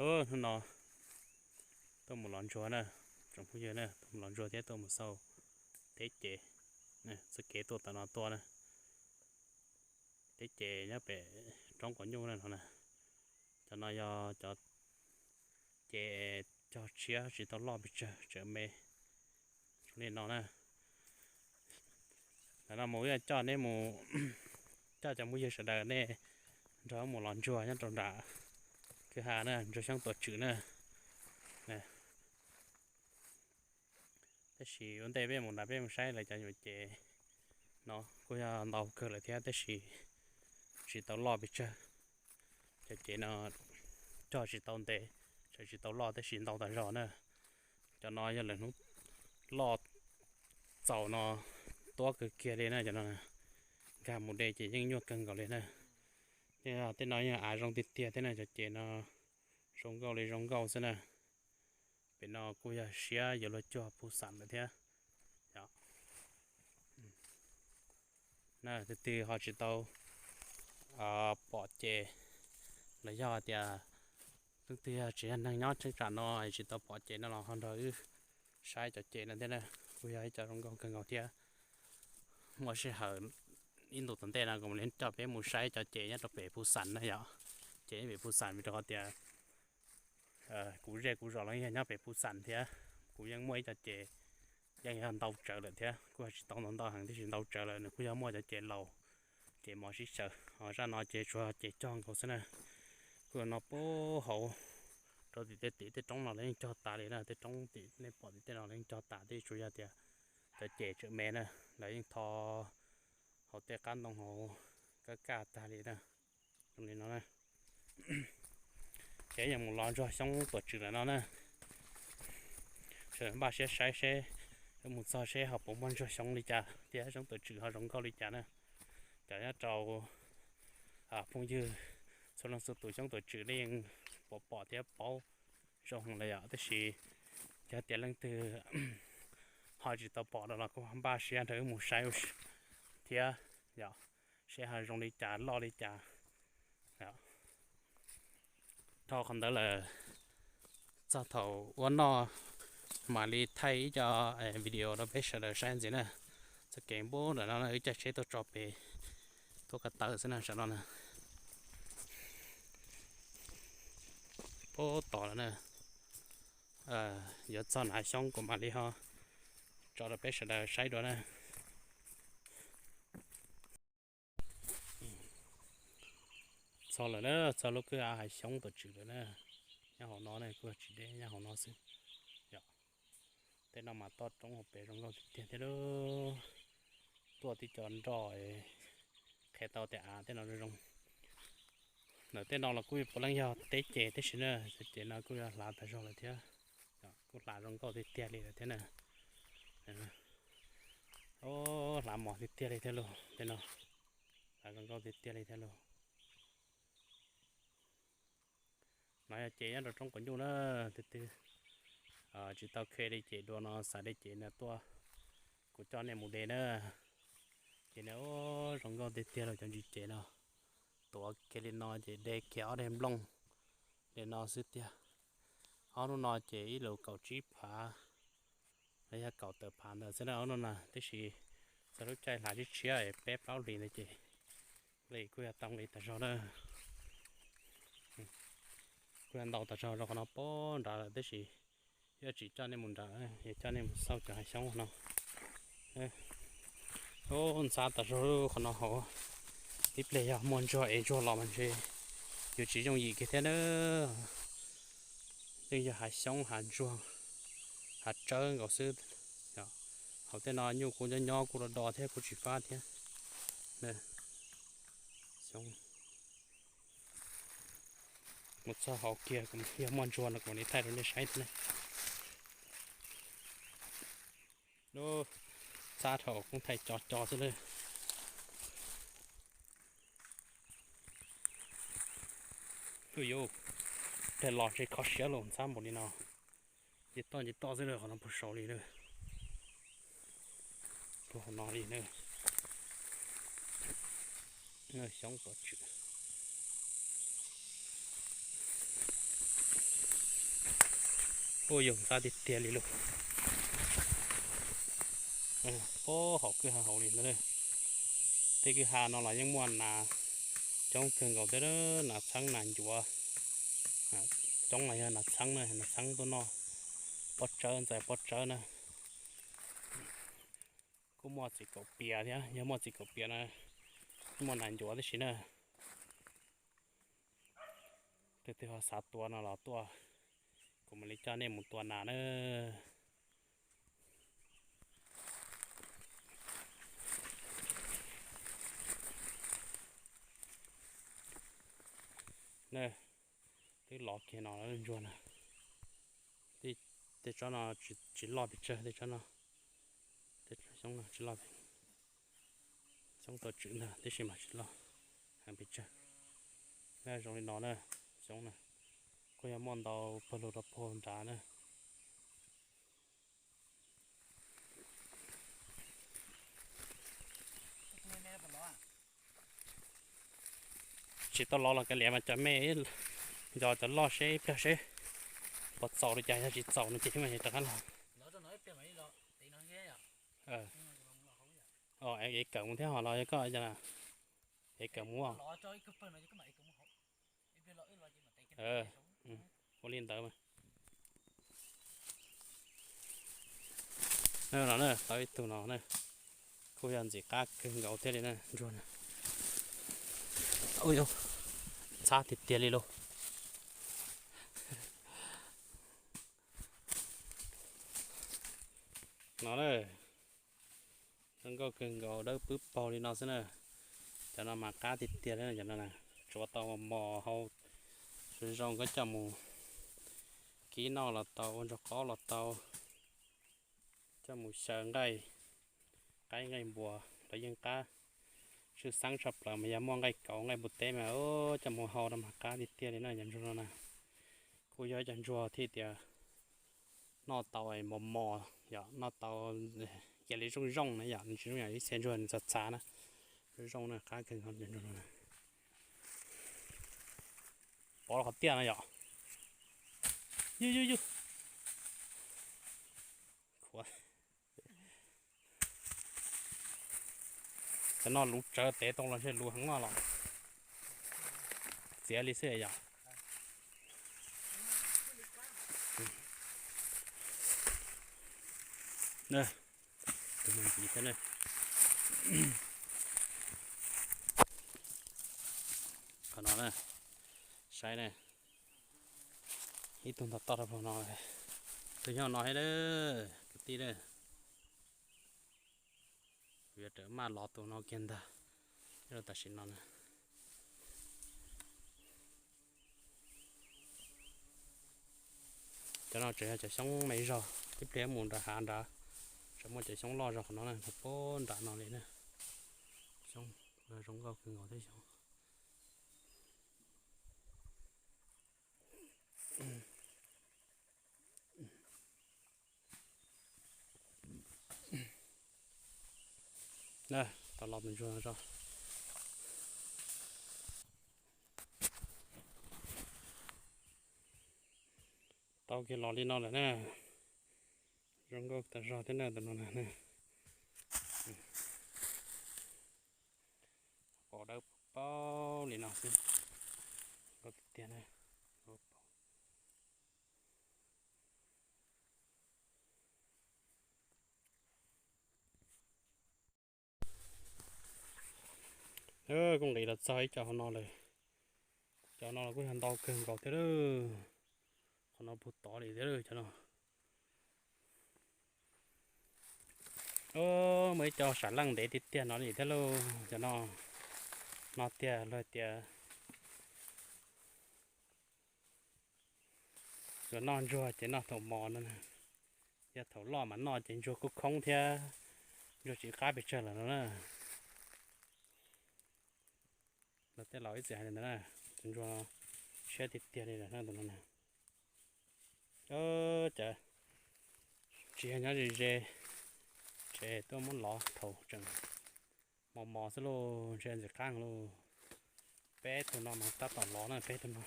Hnub no tuaj mus los ntsuag na, tsoom phooj ywg na, tuaj mus los ntsuag thiab tuaj mus xauj teb ces, txoj kev tuaj tom no tuaj na, teb ces nyob pem roob quav nyuj na no na. Cov no yog cov ces cog tshiab tsis tau loj pes tsawg, tseem me li no na. Ntawm no mus ib coj nej mus, coj cov phooj ywg sawv daws nej nrog mus los ntsuag nyob rau nram kwj ha na, ntsuag xyoob tuam tswm na. Tab sis ua ntej peb mus nrad peb mus saib lawv cov nyuam ces no kuj yog ntau kawg lawm thiab tab sis tsis tau loj pes tsawg. Cov ces no cog tsis tau ntev, tseem tsis tau loj tab sis ntau tas zog na. Cov no yog lawv hnub loj txaus no tuab kawg kiag li na, cov no nkag mus de ces yeej nyuaj kawg nkaus li na. Tej no yeej av zoo tiag tiag thiab na, cov ces no zoo nkauj li zoo nkauj xwb na. Pem no kuj yog siab yuav luag cuag phu xam lawm thiab. Yog na, twg twg ho tsis tau pom ces los yog tias leej twg yog tsis yog neeg nyob cheeb tsam no tsis tau pom ces no los ho nrog wb saib cov ces no thiab na. Kuj yog ib cov zoo nkauj kawg nkaus thiab. Muaj sij hawm ib ntus tom ntej no kuv mam li coj peb mus saib cov ces nyob rau pem phu xam na yom. Ces nyob pem phu xam vim rau qhov tias kuv zej kuv zos los yog nyob pem phu xam thiab. Kuv yeej muaj ib cov ces yeej yog ntau tsawv lawm thiab, kuj yog tsis tau ntau ntau heev tiam sis ntau tsawv lawm, nws kuj yog muaj cov ces laus, ces mos sib xyaw. Ho zaj no ces tsuas ces cog nkaus xwb na. Kuj yog no puag hauv rau tim tej tim tej roob no lawv yeej cog tas li na, tej roob tim nej pom tim tej no lawv yeej cog tas, tej tsuas yog tias cov ces tseem me na, lawv yeej tho hauv tej qab ntoo hauv kaj kaj tag li na. Zoo li no na. Ces yog mus los ntsuag xyoob tuam tswm lawm no na. Sawv daws npaj siab saib seb wb mus txog seb ho puas muaj ntsuag xyoob li cas thiab xyoob tuam tswm ho zoo nkauj li cas na. Cov nyob rau phooj ywg txhua leej txhua tus xyoob tuam tswm nej yeej pom pom thiab paub zoo lawm yom, tab sis yog tias leej twg ho tsis tau pom no los kuj npaj siab nrog wb mus saib thiab yom, seb ho zoo li cas loj li cas. Dhau qhov ntawd lawm, txog thaum ua noj mam li thaij ib co video rau peb sawv daws saib ntxiv na. Txoj kev npab ntawm no wb caij tsheb tuaj tso pem, tuaj ko taw xwb na, saum no na. Pab tom lawm na. Yuav txog nram hav xyoob kuv mam li ho tso rau peb sawv daws saib dua na. Txog lawm na, txog lub kwj hav xyoob tuam tswm lawm na. Nyob hauv no ne, kuj tsis deb, nyob hauv no xwb. Yog tej no mas toj roob hauv pes zoo nkauj tiag tiag thiab lauj. Tuaj tib co nroj qhia tau tias av tej no zoo. Ntawm tej no los kuj puav leej yog teb ces tib si na, ces no kuj yog hlav tas zog lawm thiab. Kuj hlav zoo nkauj tiag tiag li lawm thiab na. Hlav mos tiag tiag li thiab lauj, tej no hlav zoo nkauj tiag tiag li thiab lauj. No yog ces nyob rau roob quav nyuj na, twb twb tsis tau khe li ces dua no xav de ces no tuaj, kuv coj nej mus de na. Ces no zoo nkauj tiag tiag los cov ntsis ces no, tuav kiag li no ces de kiag ob daim nplooj li no xwb tiag. Ob hnub no ces ib lus kaum tsib phav los yog kaum tawm phav ntawd xwb na ob hnub no, tiam sis txog lub caij hlav tshiab tshiab peb plaub hlis ntawd ces li kuj yog tau nqi tas zog na. Kuj yog ntau tas zog rau qhov no pab nrad lawm tiam sis yuav tsis coj nej mus nrad, yuav coj nej mus xauj cov hav xyoob no. Ntxhab tas zog qhov no hauv, ib pliag yog muaj ntsuag es ntsuag los mas ntshe yuav tsis yooj yim kiag thiab na. Yeej yog hav xyoob hav ntsuag, hav tsawb nkaus xwb. Hauv tej no nyuj kuj nyob nyob kuj do do thiab kuj tsis fab thiab. Mus txog hauv kiag kuv yog muaj ntsuag no kuv mam li thaij rau nej saib thiab na. Ntxhab dhau koob thaij co co xwb na. Ub yuv, pliag los ntshe kho siab los ntxhab npaum li no. Nce toj nce toj xwb na, qhov no puag saud li na. Puag hauv no li na. Xyoob tuam tswm. Kuj yog qab tiag tiag li lauj. Pob haum kwj ha hauv li ntawd. Tej kwj ha no los yeej muaj nas coob kawg nkaus thiab, nas txheeb nas ncuav. Coob los yog nas txheeb na, nas txheeb tuaj noj pob tsawb, ntxais pob tsawb na. Kuj muaj txiv kaum pias thiab, yog muaj txiv kaum pias na, muaj nas ncuav tib si na. Tus twg ho xav tua no los tuaj, kuv mam li coj nej mus tua nas na. Na, twb lov kiag no ntsuag na. Tej tsob no tsis loj pes tsawg, tej tsob no, tej xyoob no tsis loj, xyoob tua tswm ntag tib si mas tsis loj heev pes tsawg. Na zoo li no na, xyoob na, kuj yog muaj ntau pawg lug rau puag nrad na. Tsis tau lov los kav liam mas cov me nco cov loj seb ib pliag seb puas txaus li cas, yog tsis txaus no ces thiaj mam rov qab los. Es kawm mus thiab ho los yog koj es kawm mus. Ua li ntawd mas. No na, tau ib tug no na, kuj yog ntxim qab kawg nkaus thiaj li na, ntsuag na. Txhab tiag tiag li lauj. No na, zoo nkauj kawg nkaus, dawb pwb paug li no xwb na. Cov no mas qab tiag tiag li cov no na, tsuav tau mos hau zoo zoo, koj coj mus kib noj los tau, ua nraug qaub los tau, coj mus xyaw nqaij qaib nqaij npua los yeej qab. Tshwj xeeb tshaj plaws mas yog muaj nqaij kauv nqaij npua teb mas coj mus hau no mas qab tiag tiag li na cov ntsuag no na. Kuj yog ib cov ntsuag thiaj tias noj tau mos mos yom, noj tau cia li zoo zoo na yom, nws tsis zoo yam ib txhia ntsuag nws txav txav na. Zoo zoo na, qab kawg nkaus cov ntsuag no na. Pov qhov tiaj no yom. Yus yus yus. Cov no luv tsawv tev tau los ntshe luv heev no los txiav li xwb yom. Tus no ntxiv thiab na. Qhov no na, saib na, ib tug ntog toj rau hauv no, tus nyob no thiab na, kwv tij na. Kuv yuav rawm maj lov tus no kiag ntag, nyob rau tam sim no na. Cov no tseem yog cov xyoob me zog, tib pliag mus nram hav nrad, tseem muaj cov xyoob loj zog qhov no na, puag nram no li na. Xyoob zoo nkauj kawg nkaus thiab xyoob. Na, tau los tus ntsuag no tso. Tau kiag los li no lawm na. Zoo nkauj tas zog thiab na tus no na. Pov dawb paug li no xwb. Nkauj tiag tiag na. Kuj nqis los txog ib co hauv no lawm. Cov no los kuj yog ntau kawg nkaus thiab lauj. Qhov no puag tod li thiab lauj cov no. Muaj ib co sam leej ntev tiag tiag no li thiab lauj. Cov no, no tiag luag tias yuav noj ntsuag ces noj thaum mos no na. Yog thaum loj mas noj ces ntsuag kuj khoob thiab, ntsuag tsis qab pes tsawg lawm no na. Los tej laus ib txwm hais li ntawd na, tus ntsuag siab tiag tiag li lawm na tus no na. Cov tsis yog nyob ze ze, tsev tuaj muab lov thaum tseem mos mos xwb lauj, ntshe ntxim qab lauj. Peb tug no mas tab tom lov na, peb tug no.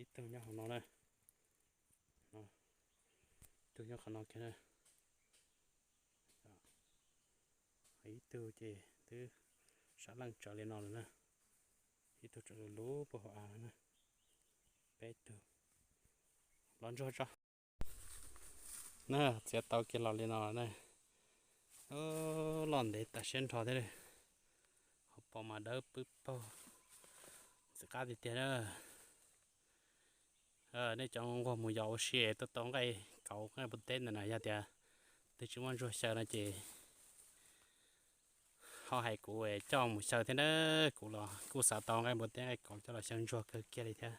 Ib tug nyob hauv no na. Tug nyob qhov no kiag na. Ib tug ces twb sab leej tsawv li no lawm na. Ib tug tseem luv puag hauv av na. Peb tug los ntsuag tso. Na, txiav tau kiag los li no na. Loj ntev tas siab nrho thiab. Hauv paus mas dawb pwb paug, ntxim qab tiag tiag na. Nej cov nquag mus yos ua si tuaj tau nqaij kauv nqaij npua teb ntawm no, yog tias twg tsis muaj ntsuag xyaw no ces ho hais kuv coj mus xyaw thiab na. Kuv los kuj xav tau nqaij npua teb nqaij kauv coj los xyaw ntsuag kawg kiag li thiab.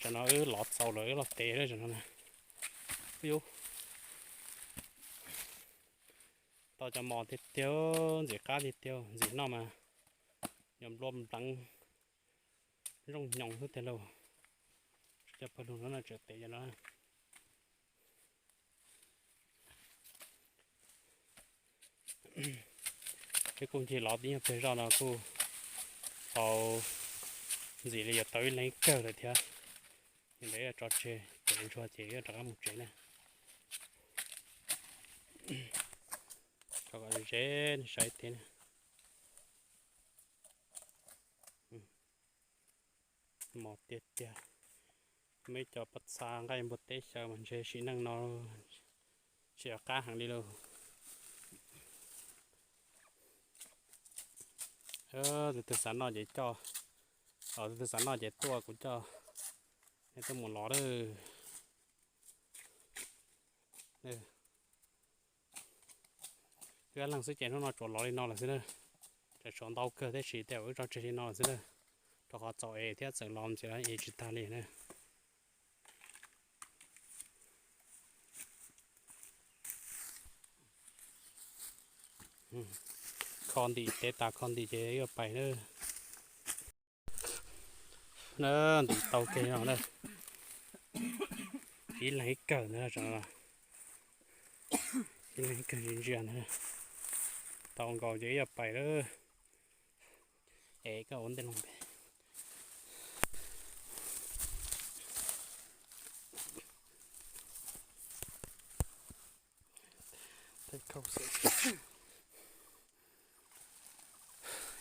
Tam no wb lov txaus lawm wb los tev lawm tam no. Tau cov mos tiag tiag, ntxim qab tiag tiag, ntxim noj mas yog nplua npleev, zoo nyoos xwb tiag lauj. Cov pawg lug no tseem tev cov no. Peb kuj ncig lov tib nyuag pliag zoj no kuj tau ntxim li yuav tau ib leeg kawg lawm thiab. Yog ntawd yuav tso tseg cov ntsuag ces yuav rov qab mus tsev na. Tso kom ze, saib tiag na. Mos tiag tiag. Muaj ib co pob txha nqaij npua teb xyaw mas ntshe sim neej no tsis qab heev li lauj. Tus twg xav noj ces coj, tus twg xav noj ces tuaj kuv coj nej tuaj mus lov lawm. Wb ob leeg xwb ces hnub no tsuas lov li no lawm xwb na. Tseem tshuav ntau kawg tab sis tej zaum wb tso tseg li no lawm xwb na, rau qhov txaus es thiab txawm los ntxiv es tsis tag li na. Kho ntim, tev tas kho ntim ces yuav pais na. Na, ntim tau kiag no na. Ib leeg ib kawm ntag, ib leeg ib kawm ntsia ntsia ntag. Tau nkaus ces yuav pais lawm. Es koj ua ntej los pem.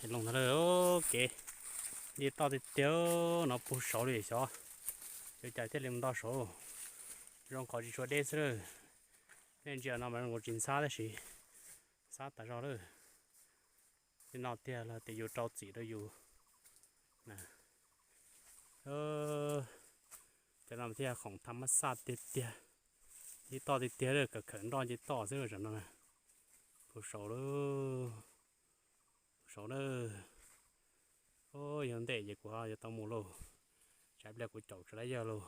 Los ntawd kev li toj tiag tiag no puag saud li xyov yuav cas thiaj li mus nto saud. Zoo qhov tsis tshua deb xwb lawm. Nej ntsia no mas zoo nkaus tsis ntxhab tab sis ntxhab tas zog lawm. Li no tiag los tias yus rau txim rau yus. Cov no thiaj khoom tham mab xaj tiag tiag. Li toj tiag tiag lawm, khawm khawm nroj nce toj xwb tam no. Puag saud lawm, puag saud lawm. Yog ntej ces kuv yuav tau mus lauj, tsam ib pliag kuv caum tsis tau yawg lauj.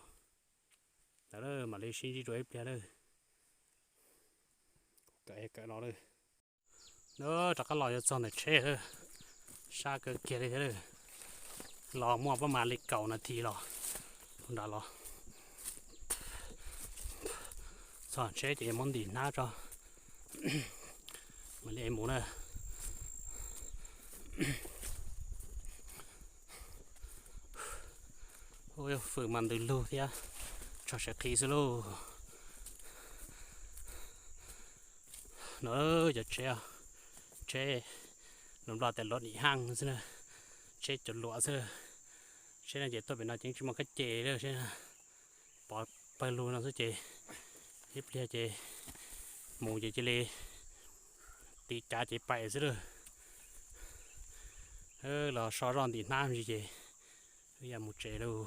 Ntawd mam li sib ntsib dua ib pliag lawm. Kuv kawm kawm no lawm. Rov qab los yuav txog ntawm tsheb, sab kawg kiag li thiab. Los muaj pab mas li kaum nas this los nram los txog tsheb ces muab ntim hnab tso, mam li mus na. Hwm mas ntws lug thiab, tso siav qhi xwb lauj. No cov tsheb, tsheb lus Nplog tias luam dim haj xwb na, tsheb cov luam xwb. Tsheb no ces tuaj pem no ces tsis muaj kab ce li, pov pawg lug no xwb ces ib pliag ces mus ces cia li tiv cav ces pais xwb lawm. Los so zoj ntim hnab ntsis ces wb ya mus tsev lauj.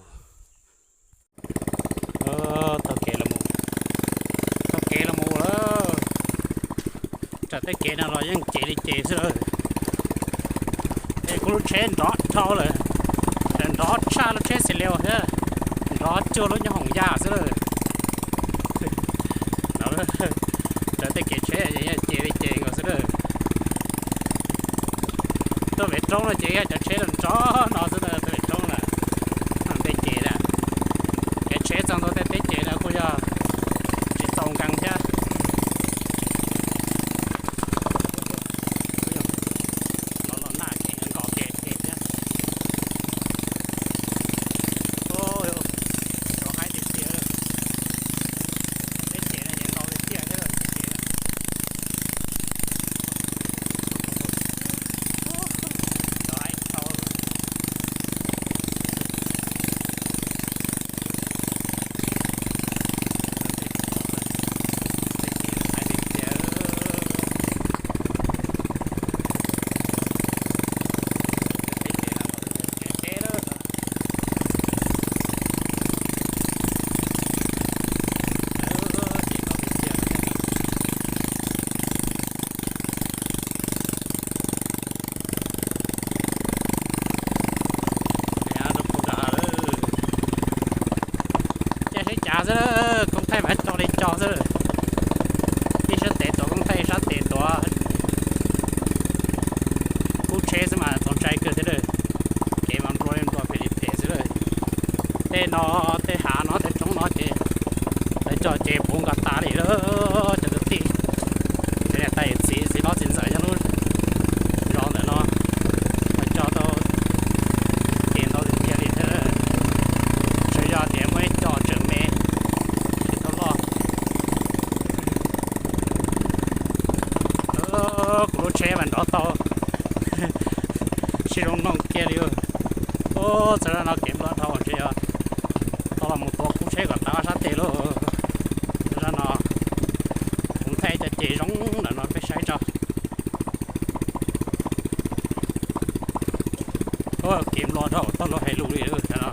Taug kev los mus, taug kev los mus lawm. Tsaws tej kev no los yeej ces li ces xwb lawm. Es kuv lub tsheb nrov dhau lawm, nrov tshaj lub tsheb xis lias thiab, nrov cuag lub nyoob hoom yaj xwb lawm. Tsaws tej kev tsheb ces yeej ces li ces nkaus xwb lawm. Tuaj pem roob no ces yog cov tsheb los nrov no xwb, tuaj pem roob na, tej ces na, kev tsheb txog ntua tej teb ces na kuj yog tsis txaus nkees thiab. Tau tej hav no tej roob no ces lawv cog ces puv nkaus tas li lawm cov kwv tij. Cov niam tais txiv txiv hlob txiv ntxawm nyob lub zos ntawm no, lawv cog tau ces ntau tiag tiag li thiab. Tsuas yog tias muaj ib co tseem me, tsis tau loj. Kuv lub tsheb mas nrov tau sib zoo noog kiag li. Txog zaj no kev nplo dhau ntshe yog tau los mus tua kub tsheb kom tau sab tes lauj. Zaj no kuv thaij cov ces zoo ntawm no peb saib tso. Kev nplo dhau tau luag hais lus li no,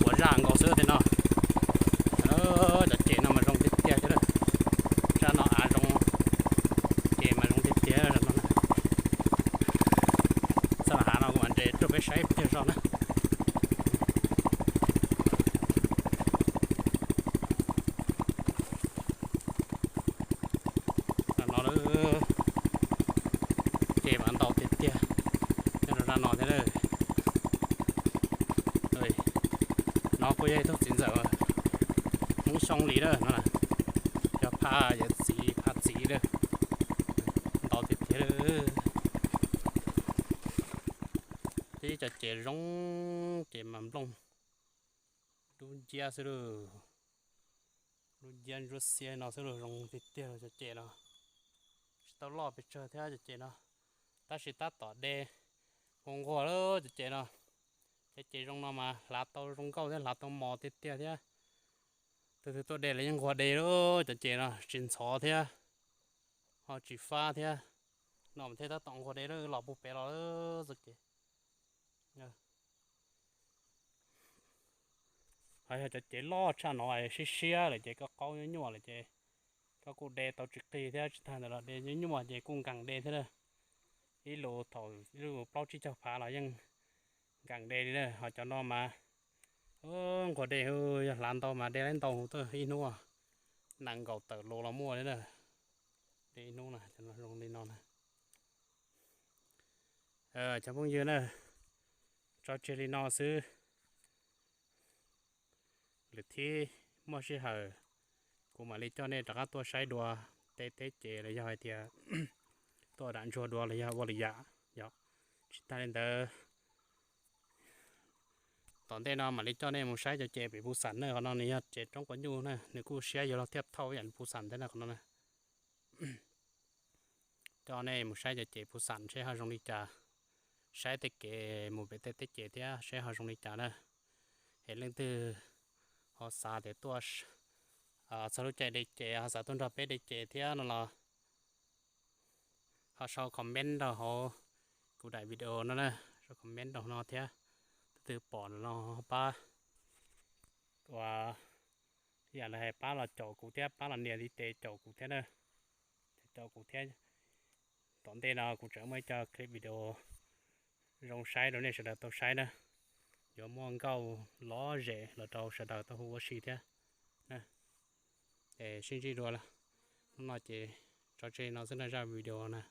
ua zaj nkaus xwb tej no. Cov ces no mas zoo tiag tiag thiab. Zaj no av zoo, ces mas zoo tiag tiag zaj no. Txoj hav no kuv mam nres rau peb saib tiag zog na. Zaj no ces mas ntau tiag tiag nyob rau zaj no thiab. No kuj yog ib tug txiv ntxawm Hmoob Xyooj li na no, yog phaj yawm txiv phaj txiv lawm. Ntau tiag tiag lawm. Tib cov ces zoo, ces mas nplooj dub nciab xwb lauj. Dub nciab ntsuab xiab no xwb lauj, zoo tiag tiag cov ces no. Tsis tau loj pes tsawg thiab cov ces no, tab sis tab tom de nquag nquag lawm cov ces no. Cov ces zoo no mas hlav tau zoo nkauj thiab hlav tau mos tiag tiag thiab. Tus twg tuaj de los yeej nquag de lawm cov ces no, tsis ntxhov thiab, ho tsis fab thiab. No mas thiaj tab tom nquag de lawm, los puag pem los lawm txoj kev. Ho yog cov ces loj tshaj no siab siab lawm ces koj qaub nyuaj nyuaj lawm ces koj kuj de tau tsis qig thiab, tsis tag ntawd los de nyuaj nyuaj ces kuj nkees de thiab na. Ib lus thaum ib lus plaub tsib caug phav los yeej nkees de li na. Ho cov no mas nquag de, yog hlav ntau mas de laib ntau tuaj ib hnub nees nkaum tawm lus los muaj li na. De ib hnub na, cov no zoo li no na. Cov phooj ywg na, tso tseg li no xwb. Lwm thib muaj sij hawm kuv mam li coj nej rov qab tuaj saib dua tej teb ces los yog hais tias tuaj dam ntsuag dua los yog ua lwm yam yom. Tsis tas li ntawd, tom ntej no mam li coj nej mus saib cov ces pem Phu Xam na. Qhov no nws yog tsev roob quav nyuj na, nws kuj siab yuav luag thiaj thauj ib yam li Phu Xam thiab na qhov no na. Coj nej mus saib cov ces Phu Xam seb ho zoo li cas, saib tej kev mus pem tej teb ces thiab seb ho zoo li cas na. Es leej twg ho xav tias tuaj txog lub caij de ces ho xav tuaj nrog peb de ces thiab no los ho sau comment rau hauv kuv daim video no na, sau comment rau no thiab. Tus twg pom no pab, ua ib yam li hais pab los caum kuv thiab, pab los nias ntiv tes caum kuv thiab na, caum kuv thiab. Tom ntej no kuv tseem muaj ib co clip video zoo saib rau nej sawv daws tau saib na. Yuav muaj nkauj lom zem los rau sawv daws tau hu ua si thiab. Es sib ntsib dua, hnub no ces tso tseg no xwb na, zaj video na.